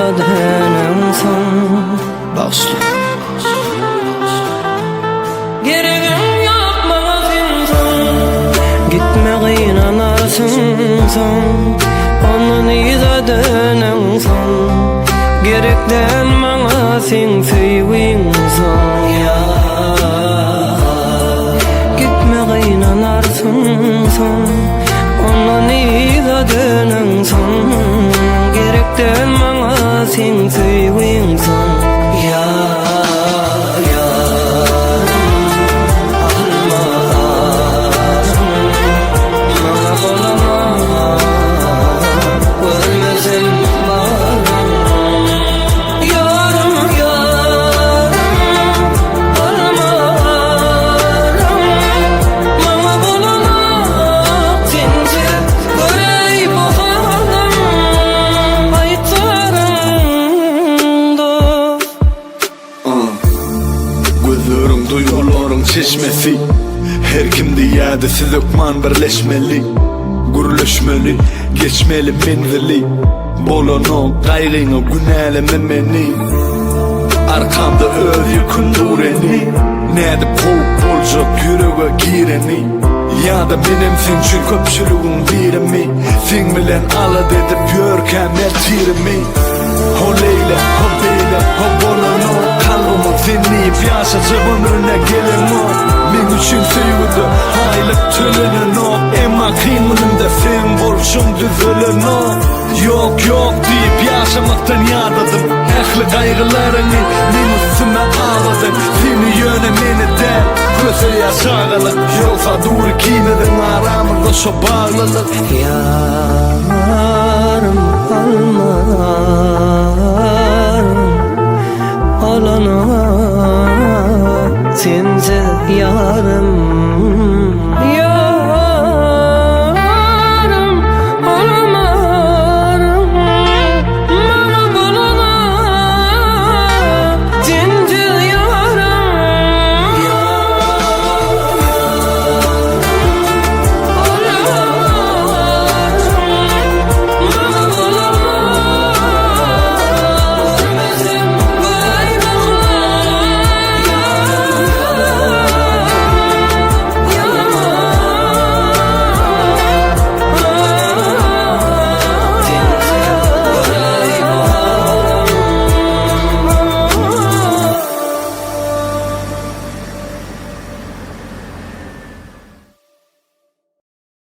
yza döneňsoň Bagyşla. Geregim ýok maňa sensiň Gitme gynanarsyň soň Ondan yza döneňsoň Gerek däl maňa seň söýgiň soň Ýar Gitme gynanarsyň soň Ondan yza döneňsoň Gerek däl maňa seň söýgiň soň Ýar ýarym alma arym Maňa bolanok görmesem barym Ýarym ýarym alma arym Maňa bolanok sensiz göreý bu halym Aýtaryn dost. Gözleriň duýgularyň çeşmesi Her kim diýýädi siz hökman birleşmeli Gürleşmeli, geçmeli menzili Bolanok gaýgyňa günäleme meni Arkamda öz ýüküm dur indi Nädip kowup boljak ýürege gireni Ýa-da menem seň üçin köpçüligiň birimi Seň bilen alada edip ýörkäm ertirimi Ho leýle, ho beýle, ho bolanok Kalbymyň sen diýip ýaşajak ömrüne gelenok Meň üçin söýgüde aýlyk tölenenok Emma kyn günümde seň bolşuň düzelenok Ýok, ýok diýip ýaşamakdan ýadadym Ähli gaýgylaryňy meň üstüme abadyň Seni ýöne meni däl, köseýär çagalyk Ýogsa dur ikimiziň aramyzda şo baglylyk Ýarym almarym alana sensiz.